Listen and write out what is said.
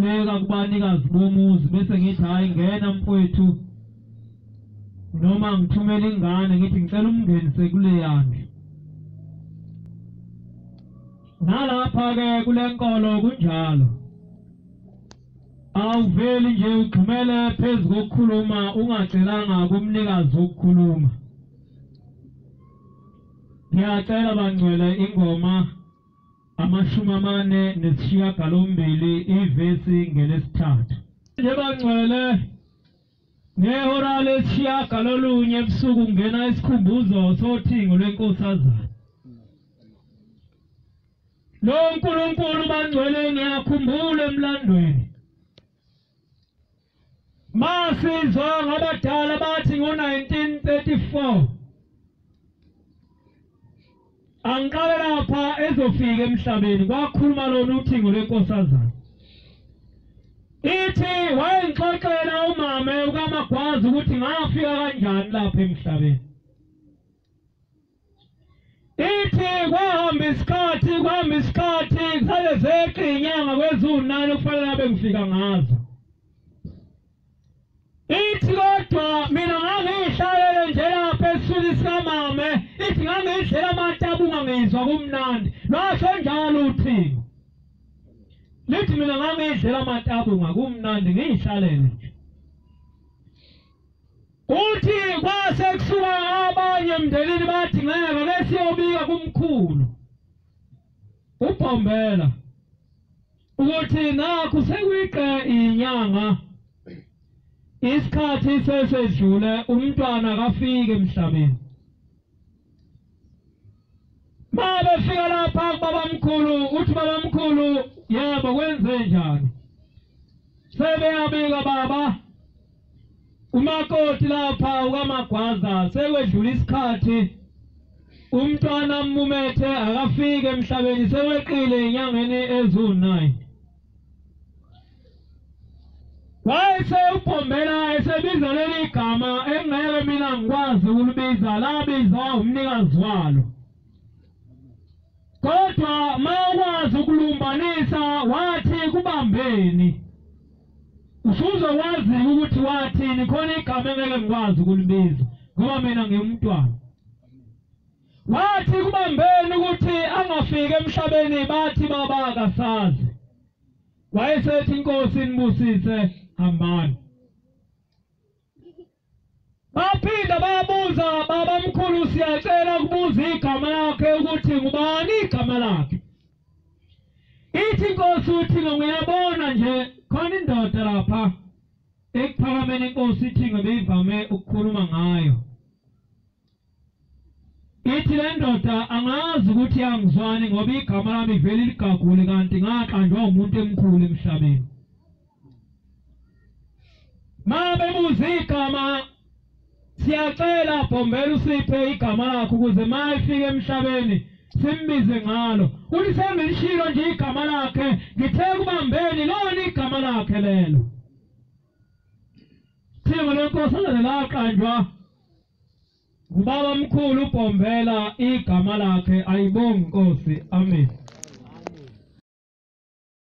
ngiyakhuleka kubanikazi bomuzi bese ngithi hayi ngena mfowethu, noma ngithumela ingane ngithi ngicela umngenise kuleyandlu. Nalapha-ke kule nkolo kunjalo, awuveli nje ugxumele phezu kokukhuluma ungacelanga kumnikazi wokukhuluma. Ngiyacela bangcwele ingoma 48 ivesi ngelesithathu. Nje bangcwele, ngehora 9:30 ebusuku ngena isikhumbuzo sothingo lwenkosazana. Lo nkulunkulu bangcwele ngiyakhumbula emlandweni. Masizwa ngabadala bathi ngo-1934 angiqale lapha ezofika emhlabeni kwakhuluma lona uthingo lwenkosazana. Ithi wayengixoxela umama ukaMagwazi ukuthi ngafika kanjani lapha emhlabeni. Ithi kwahamba isikhathi, kwahamba isikhathi, kusale zeqe inyanga kweziwu-9 okufanele abe ngifika ngazo. Ithi kodwa mina ngangiyihlalele nje lapha esiswini sikamame, ithi ngangiyidlela amatabunga ngizwa kumnandi. Lwasho njalo uthingo. Lithi mina ngangiyidlela amatabunga kumnandi ngiyihlalele nje. Uthi kwase kusuka abanye emndenini bathi ngeke ke siyobika kumkhulu uBhombela ukuthi nakhu sekuyiqe inyanga, isikhathi sesedlule, umntwana akafike emhlabeni. Mabefika lapha kubabamkhulu, uthi babamkhulu yebo kwenze njani? Sebeyabika baba umakoti lapha ukaMagwaza sekwedlula isikhathi, umntwana mmumethe akafike emhlabeni, seweqile enyangeni eziwu-9. Wayese uBhombela esebiza leli gama engeke mina ngikwazi ukulibiza, labizwa umnikazi walo. Kodwa mawukwazi ukulumbanisa wathi kubambeni, usuzokwazi ukuthi wathini. Khona igama engeke ngikwazi ukulibiza ngoba mina ngiyumntwana. Wathi kubambeni ukuthi angafiki emhlabeni, bathi baba akasazi. Wayesethi inkosi inibusise, hambani. Baphinda babuza babamkhulu, siyacela ukubuza igama lakhe ukuthi ngubani igama lakhe. Ithi inkosi uthi ngiyabona nje khona indoda lapha ekuphakameni inkosi ithi ngibivame ukukhuluma ngayo. Ithi le ndoda angazi ukuthi yangizwani ngoba igama lami vele ligagule kanti ngaqanjwa umuntu emkhulu emhlabeni. Mabebuza igama, siyacela Bhombela usiphe igama lakho ukuze ma efika emhlabeni simbize ngalo. Uthi sengilishilo nje igama lakhe, ngithe kubambeni lona igama lakhe lelo. Thingo lenkosazana laqanjwa ngubaba mkhulu uBhombela, igama lakhe. Ayibonge inkosi. Amen.